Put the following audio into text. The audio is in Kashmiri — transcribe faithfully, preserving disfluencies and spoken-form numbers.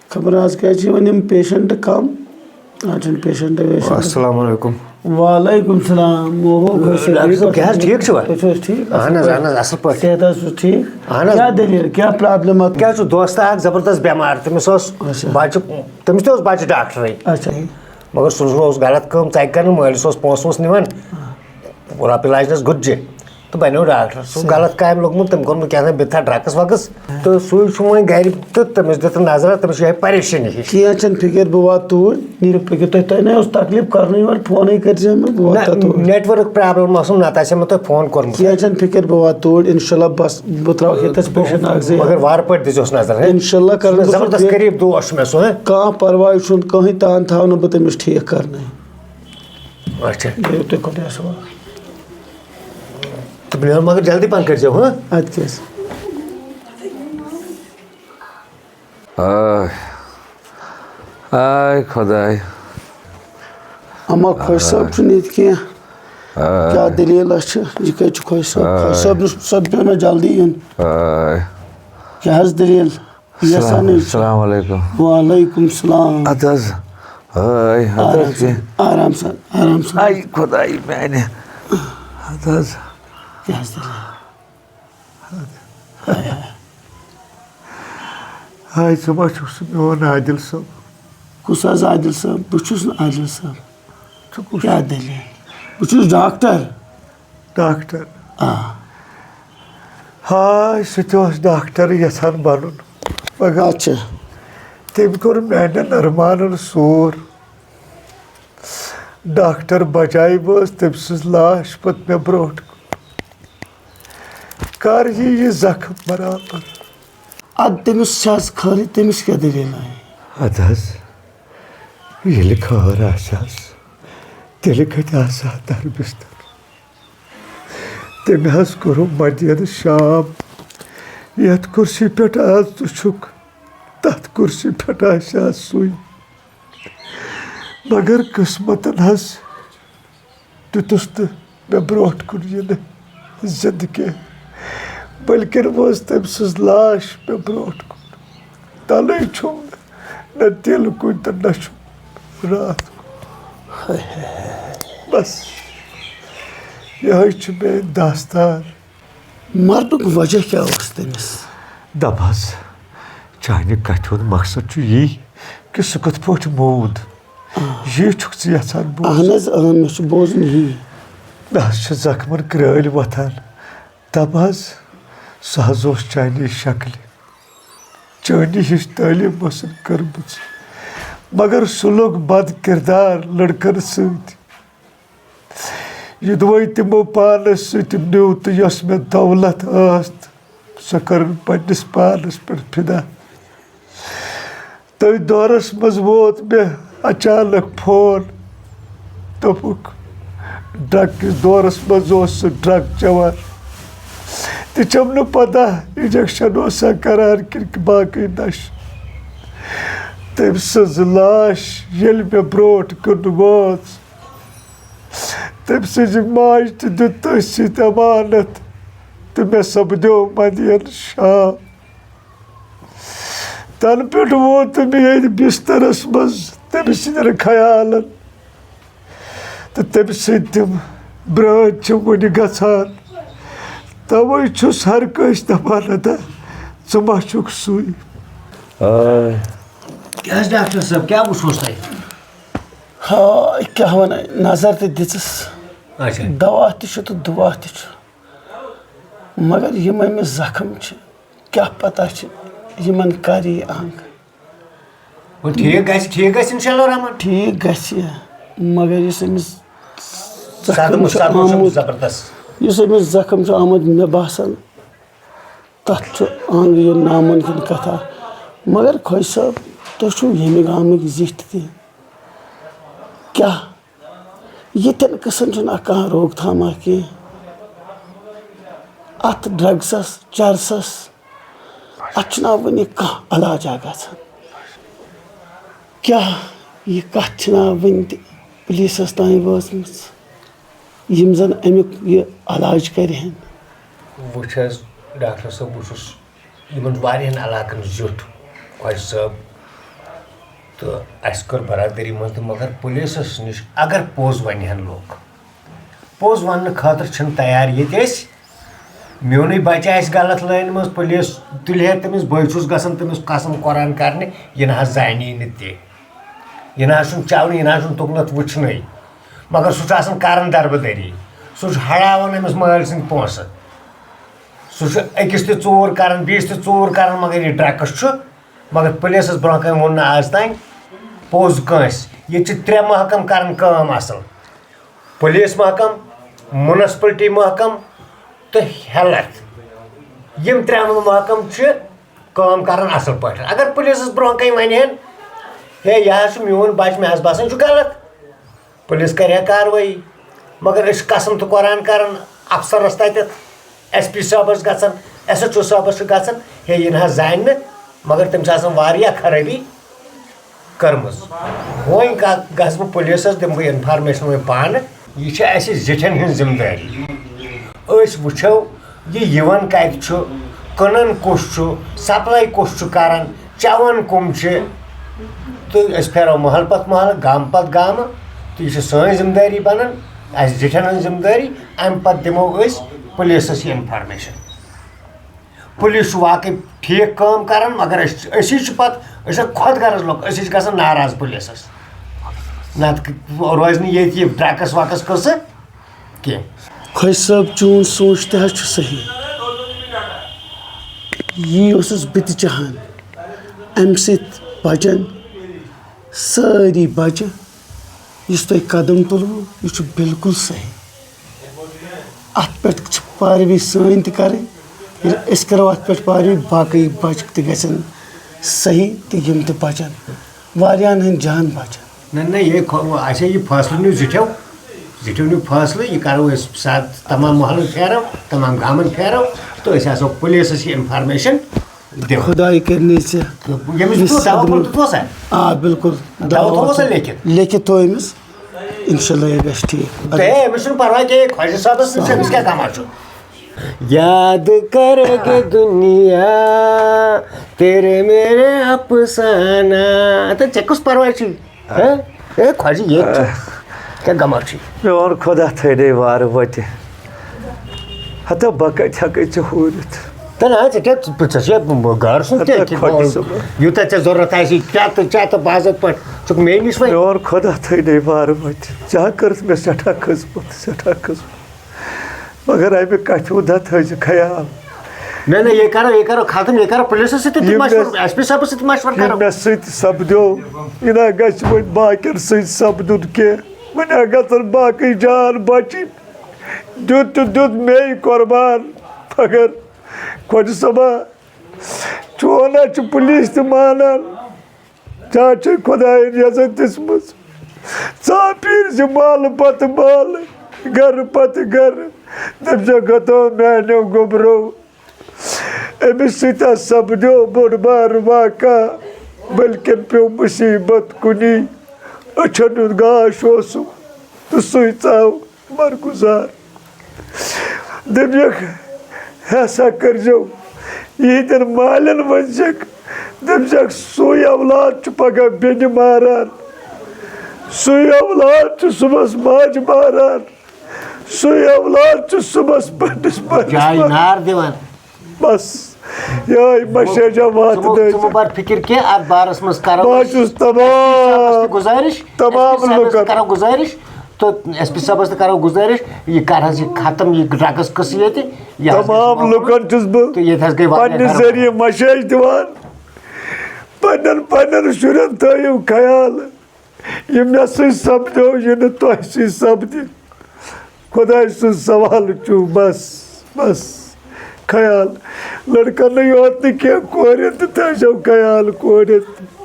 خبر آز کیٛازِ چھِ یِوان یِم پیشنٹ کم؟ آز چھِنہٕ پیشنٹ ویشنٹ۔ السلام علیکم۔ وعلیکم السلام۔ اوہو، خۄش صٲب، ڈاکٹر صٲب، کیٛاہ حظ، ٹھیٖک چھِوا؟ تُہۍ چھِو حظ ٹھیٖک؟ اہن حظ، اہن حظ، اصل پٲٹھۍ۔ صحت حظ چھُس ٹھیٖک؟ اہن حظ۔ کیٛاہ دٔلیٖل؟ کیٛاہ پرابلم اتھ؟ کیٛاہ چھُ دوستہٕ اکھ زبردست بٮ۪مار، تٔمِس اوس اچھا۔ بچہِ، تٔمِس تہِ اوس بچہِ ڈاکٹرٕے۔ اچھا۔ مگر سُہ اوس غلط کٲم، ژٕ ہیٚکہِ کَرنہٕ مٲلِس اوس پونٛسہٕ وونٛسہٕ نِوان۔ رۄپیہِ لاجنَس گُتجہِ تہٕ بَنیو ڈاکٹر۔ سُہ صحیح۔ غلط کامہِ لوٚگمُت، تٔمۍ کوٚرمُت کیٛاہ تام بِتھا ڈرٛگٕس وگٕس۔ تہٕ سُے چھُ وۄنۍ گَرِ تہٕ تٔمِس دِتھ نظرہ، تٔمِس چھِ یِہوٚے پریشٲنی ہِش۔ کینٛہہ چھَنہٕ فِکر، بہٕ واتہٕ توٗرۍ، نیٖرِو پٔکِو تُہۍ، تۄہہِ نہ اوس تکلیٖف کَرنُے، یورٕ فونٕے کٔرۍزیو مےٚ، بہٕ واتہٕ نہ، توٗرۍ۔ نیٹؤرٕک پرٛابلِم ٲسٕم، نَتہٕ آسہِ ہا مےٚ تۄہہِ فون کوٚرمُت۔ کینٛہہ چھَنہٕ فِکر، بہٕ واتہٕ توٗرۍ، اِنشاء اللہ، بَس بہٕ ترٛاوَکھ ییٚتھَس پیشنٹ اَکھ زٕ۔ مگر وارٕ پٲٹھۍ دِژیوس نظر، ہہ؟ اِنشاء اللہ کَرٕ بہٕ زبردست قریٖب دوس چھُ مےٚ سُہ، ہہ؟ کانٛہہ پَرواے چھُنہٕ، کٕہٕنۍ تان تھاونہٕ بہٕ تٔمِس ٹھیٖک کَرنَے۔ اچھا۔ بِہِو تُہۍ خۄدایَس حوالہٕ۔ تہٕ بہٕ نیرٕ مگر جلدی پَہَن کٔرۍزیو، ہہ؟ اَدٕ کیٛاہ حظ۔ آے، آے خۄداے۔ اما خۄش صٲب چھُنہٕ ییٚتہِ کینٛہہ۔ آے۔ کیٛاہ دٔلیٖلہ چھِ؟ یہِ کَتہِ چھُ خۄش صٲب؟ خۄش آے۔ صٲب نِش، صٲب پیوٚو مےٚ جلدی یُن۔ آے۔ کیٛاہ حظ دٔلیٖل؟ یَسا السلام، نِش۔ السلام علیکم۔ وعلیکم السلام۔ اَدٕ حظ۔ آے، اَدٕ آرام حظ سان، کینٛہہ۔ آرام سان، آرام سان۔ آے خۄداے میٛانہِ۔ اَدٕ حظ۔ کیٛاہ حظ دٔلیٖل؟ ہاے، ژٕ ما چھُکھ سُہ میون عادل صٲب؟ کُس حظ عادل صٲب؟ بہٕ چھُس نہٕ عادل صٲب۔ ژٕ کُس؟ کیٛاہ دٔلیٖل؟ بہٕ چھُس ڈاکٹر۔ ڈاکٹر؟ آ۔ ہاے، سُہ تہِ اوس ڈاکٹر یَژھان بَنُن۔ مگر اچھا۔ تٔمۍ کوٚر میٛانٮ۪ن ارمانَن سوٗر۔ ڈاکٹر بچایہِ بہٕ حظ تٔمۍ سٕنٛز لاش پتہٕ مےٚ برونٛٹھ کُن۔ کر یی یہِ زخم برابر؟ اَدٕ تٔمِس چھِ حظ خٲرٕے، تٔمِس کیٛاہ دٔلیٖل آیہِ؟ اَدٕ حظ، ییٚلہِ خٲر آسہِ حظ، تیٚلہِ کَتہِ آسہِ ہا در بستر؟ تٔمۍ حظ کوٚرُم مدینہٕ شام، یَتھ کُرسی پٮ۪ٹھ آز ژٕ چھُکھ، تَتھ کُرسی پٮ۪ٹھ آسہِ ہا سُے۔ مگر قٕسمتن حظ دیُتُس نہٕ مےٚ برونٛٹھ کُن یِنہٕ زِندٕ کینٛہہ، بلکن وٲژ تٔمۍ سٕنٛز لاش مےٚ برونٛٹھ کُن۔ تَلٕے چھُم نہٕ دِل کُنہِ تہٕ نہ چھُم راتھ کُن۔ بس، یِہوٚے چھُ میٛٲنۍ داستان۔ مرنُک وجہ کیٛاہ اوس تٔمِس؟ دَپ حظ، چانہِ کَتھِ ہُنٛد مقصد چھُ یی کہِ سُہ کِتھ پٲٹھۍ موٗد؟ آ۔ یی چھُکھ ژٕ یَژھان بوزُن؟ اہن حظ، اہن، مےٚ چھُ بوزُن یی۔ مےٚ حظ چھِ زخمَن کرٛٲلۍ وۄتھان۔ دَپ حظ، سُہ حظ اوس چانی شکلہِ۔ چٲنی ہِش تعلیٖم ٲسٕن کٔرمٕژ، مگر سُہ لوٚگ بد کردار لڑکن سۭتۍ۔ یہِ دۄے تِمو پانس سۭتۍ نیوٗ تہٕ یۄس مےٚ دولت ٲس، سۄ کٔرٕن پننِس پانس پٮ۪ٹھ فدا۔ تٔتھۍ دورس منٛز ووت مےٚ اچانک فون۔ دوٚپُکھ، ڈرگ کِس دورس منٛز اوس سُہ ڈرگ چٮ۪وان۔ تہِ چھَم نہٕ پتہ، انجیکشن اوسا کران کِنہٕ باقٕے نشہٕ۔ تٔمۍ سٕنٛز لاش ییٚلہِ مےٚ برونٛٹھ کُن وٲژ، تٔمۍ سٕنٛزِ ماجہِ تہِ دیُت تٔتھۍ سۭتۍ امانت تہٕ مےٚ سپدیو مدین شام۔ تنہٕ پٮ۪ٹھ ووتُم ییٚتہِ بسترس منٛز تٔمۍ سٕنٛدٮ۪ن خیالن، تہٕ تٔمۍ سٕنٛدۍ تِم برٲنۍ چھِ وُنہِ گژھان۔ توے چھُس ہر کٲنٛسہِ دپان، نہ تہ ژٕ ما چھُکھ سُے۔ آے۔ کیٛاہ حظ ڈاکٹر صٲب، کیٛاہ وُچھوس تۄہہِ؟ ہاے، کیٛاہ وَنہٕ، نظر تہِ دِژٕس، اچھا۔ دوا تہِ چھُ تہٕ دُعا تہِ چھُ، مگر یِم أمِس زخم چھِ، کیٛاہ پتہ چھِ یِمن کر یی انگ۔ وۄنۍ ٹھیٖک گژھِ، ٹھیٖک گژھِ انشاءاللہ الرحمن۔ ٹھیٖک گژھِ، مگر یُس أمِس زخم صدمہٕ، چھُ صدمہٕ چھُ آمُت، زبردست۔ یُس أمِس زخم چھُ آمُت، مےٚ باسان، تَتھ چھُ انگ یہِ نامُمکِن کتھا۔ مگر خۄجہِ صٲب، تُہۍ چھِو ییٚمہِ گامٕکۍ زِٹھۍ تہِ۔ کیٛاہ یِتھٮ۪ن قٕصن چھُنہٕ کانٛہہ روک تھامہ کینٛہہ؟ اَتھ ڈرگسس، چرسس، اَتھ چھُنہ وُنہِ کانٛہہ علاجہ گژھان؟ کیٛاہ یہِ کتھ چھِنہ وُنہِ تہِ پُلیٖسس تام وٲژمٕژ، یِم زن اَمیُک یہِ علاج کرِہن؟ وٕچھ حظ ڈاکٹر صٲب، بہٕ چھُس یِمن واریاہن علاقن زیُٹھ، خۄجہِ صٲب، تہٕ اَسہِ کٔر برادٔری منٛز تہِ، مگر پُلیٖسَس نِش اگر پوٚز وَنہِ ہَن لوٗکھ، پوٚز وَننہٕ خٲطرٕ چھِنہٕ تیار ییٚتہِ أسۍ۔ میونُے بَچہٕ آسہِ غلط لٲنہِ منٛز، پُلیٖس تُلہِ ہے تٔمِس، بٕے چھُس گژھان تٔمِس قسم قرآن کَرنہِ، یہِ نہ حظ زانی نہٕ تہِ، یہِ نہ حظ چھُنہٕ چَلنٕے، یہِ نہ حظ چھُنہٕ تُکنَتھ وٕچھنٕے، مگر سُہ چھُ آسان کَران دربٕدٔری، سُہ چھُ ہڑاوان أمِس مٲلۍ سٕنٛدۍ پونٛسہٕ، سُہ چھُ أکِس تہِ ژوٗر کَران، بیٚیِس تہِ ژوٗر کَران، مگر یہِ drugs چھُ، مگر پُلیٖسَس برونٛہہ کَنہِ ووٚن نہٕ آز تام پوٚز کٲنٛسہِ۔ ییٚتہِ چھِ ترٛےٚ محکم کَران کٲم اَصٕل، پُلیٖس محکم، municipality محکم تہٕ health۔ یِم ترٛےٚ محکم چھِ کٲم کَران اَصٕل پٲٹھۍ۔ اگر پُلیٖسَس برونٛہہ کَنہِ وَنہِ ہَن، "ہے، یہِ حظ چھُ میون بَچہٕ، مےٚ حظ باسان چھُ غلط"، پُلیٖس کَرِ ہا کاروٲیی۔ مگر أسۍ چھِ قسم تہٕ قرآن کَران اَفسَرَس تَتٮ۪تھ، S P صٲبَس گژھان، S H O صٲبَس چھُ گژھان، ہے، یہِ نہ حظ زانہِ نہٕ، مگر تٔمۍ چھِ آسان واریاہ خرٲبی کٔرمٕژ۔ وۄنۍ گژھ بہٕ پُلیٖسَس، دِمہٕ بہٕ information وۄنۍ پانہٕ۔ یہِ چھِ اَسہِ زِٹھٮ۪ن ہٕنٛز ذِمہٕ دٲری۔ أسۍ وٕچھو، یہِ یِوان کَتہِ چھُ، کٕنان کُس چھُ، supply کُس چھُ کَران، چٮ۪وان کٕم چھِ۔ تہٕ أسۍ پھیرو محلہٕ پَتہٕ محلہٕ، گامہٕ پَتہٕ گامہٕ، تہٕ یہِ چھِ سٲنۍ ذِمہٕ دٲری بَنان، اَسہِ زِٹھٮ۪ن ہٕنٛز ذِمہٕ دٲری۔ اَمہِ پَتہٕ دِمو أسۍ پُلیٖسَس یہِ information۔ پُلیٖس چھُ واقعی ٹھیٖک کٲم کَران، مگر أسۍ چھِ، أسی چھِ پَتہٕ، أسۍ چھِ خۄد غرض لُکھ، أسی چھِ گژھان ناراض پُلیٖسَس۔ نَتہٕ روزِ نہٕ ییٚتہِ یہِ drugs وَگس قٕصہٕ کینٛہہ۔ خۄجہِ صٲب، چون سونٛچ تہِ حظ چھُ صحیح۔ یی اوسُس بہٕ تہِ چاہان، اَمہِ سۭتۍ بَچَن سٲری بَچہٕ۔ یُس تۄہہِ قدم تُلوٕ، یہِ چھُ بِلکُل صحیح۔ اَتھ پٮ۪ٹھ چھِ پاروی سٲنۍ تہِ کَرٕنۍ۔ ییٚلہِ أسۍ کَرو اَتھ پٮ۪ٹھ پاروی، باقٕے بَچہٕ تہِ گژھن صحیح تہٕ یِم تہِ بَچَن۔ واریاہَن ہٕنٛدۍ جان بَچَن۔ نہ، نہ، یہِ خو-، اَسے یہِ فٲصلہٕ نیوٗ زِٹھیو، زِٹھیو نیوٗ فٲصلہٕ، یہِ کَرو أسۍ ساتھ تمام محلَن پھیرو، تمام گامَن پھیرو، تہٕ أسۍ آسو پُلیٖسَس یہِ information دِوان۔ خۄداے کَرِ نہٕ ژےٚ تہٕ ییٚمِس یہِ تھوٚو دَوا صدمہٕ۔ پھوٚل تھوٚو سا؟ آ، بِلکُل۔ دَوا تھوٚو سا لیکھِتھ؟ لیکھِتھ تھوٚو أمِس۔ اِنشاء اللہ، یہِ گژھِ ٹھیٖک۔ ہے، أمِس چھُنہٕ پَرواے کینٛہہ، خۄجہِ صٲبَس نِش، أمِس کیٛاہ غمہ چھُ؟ یاد کرے گے دنیا تیرے میرے افسانہ۔ تہٕ ژےٚ کُس پرواے چھُے؟ ہہ؟ اے خۄجہِ، ییٚتہِ چھُ۔ کیٛاہ غمہ چھُے؟ میون خۄدا تھٲینَے وارٕ وَتہِ۔ ہتا بہٕ کَتہِ ہٮ۪کَے ژےٚ ہٲرِتھ؟ تہٕ نہ، ژےٚ کیٛاہ، ژٕ، ژےٚ چھےٚ گرٕ سُنٛد تہٕ ہتا کیٛاہ، خۄجہِ صٲب۔ یوٗتاہ ژےٚ ضوٚرَتھ آسہِ، کیٛاہ تہٕ ژےٚ تہٕ بازَر پٲٹھۍ ژٕ چھُکھ مے نِش وۄنۍ۔ میون خۄدا تھٲینَے وارٕ وَتہِ۔ ژےٚ ہا کٔرٕتھ مےٚ سٮ۪ٹھاہ خدمت، سٮ۪ٹھاہ خدمت۔ مگر اَمہِ کَتھِ ہُنٛد ہا تھٲیزِ خیال۔ نہ، نہ، یہِ کرو، یہِ کرو ختم، یہِ کرو پُلیٖسَس سۭتۍ تہِ یِم مشورٕ، مےٚ، S P صٲبَس سۭتۍ تہِ مشورٕ یِم کرو۔ مےٚ سۭتۍ سَپدیو، یہِ نہ گژھِ وۄنۍ باقیَن سۭتۍ سَپدُن کینٛہہ۔ وۄنۍ نہ گژھن باقٕے جان بَچِنۍ۔ دیُت تہٕ دیُت مے قۄربان، مگر خۄجہِ صٲبا، چون ہا چھُ پُلیٖس تہِ مانان۔ ژےٚ چھے خۄدایَن یَزت دِژمٕژ۔ ژٕ ہا پھیٖرۍ زِ محلہٕ پتہٕ محلہٕ، گرٕ پتہٕ گرٕ۔ دٔپۍ زٮ۪کھ، ہتو میٛانیو گوٚبرو، أمِس سۭتۍ ہا سپدیو بوٚڑ بار واقعہ، بٔلکِن پیوٚو مُصیٖبت کُنی۔ أچھن ہُنٛد گاش اوسُم تہٕ سُے ژاو۔ برگُزار۔ دوٚپمَکھ، ہسا کٔرۍزیو یِہِنٛدٮ۪ن مالٮ۪ن ؤنۍزٮ۪کھ، دوٚپزٮ۪کھ، سُے اولاد چھُ پگاہ بیٚنہِ ماران، سُے اولاد چھُ صُبحَس ماجہِ ماران، سُے اولاد چھُ صُبحَس پنٛنِس مٲلِس جاے ماران۔ نار دِوان۔ بس، یہے مسیجا وات ژٕ مہٕ، ژٕ مہٕ دٲرِتھ۔ بر فکر کینٛہہ، اتھ بارس منٛز کرو بہٕ أسۍ، چھُس تمام، ایس پی صٲبس تہِ گُزٲرِش، تمام ایس پی صٲبس تہِ لُکن۔ کرو گُزٲرِش، تہٕ ایس پی صٲبس تہِ کرو گُزٲرِش، یہِ کر حظ یہِ ختم، یہِ ڈرگس قصہٕ ییٚتہِ، یہِ حظ گژھِ تمام مۄکلُن۔ لُکن چھُس بہٕ تہٕ ییٚتہِ حظ گٔے واریاہ پننہِ گرم۔ ذٔریعہٕ مسیج دِوان، پننٮ۪ن، پننٮ۪ن شُرٮ۪ن تھٲیِو خیال۔ یہِ مےٚ سۭتۍ سپدیو، یہِ نہٕ تۄہہِ سۭتۍ سپدِ۔ خۄداے سُنٛد سوال چھُ، بس، بس۔ خیال، لڑکن نہٕ یوت نہٕ کینٛہہ، کورٮ۪ن تہِ تھٲیزیو خیال، کورٮ۪ن تہِ۔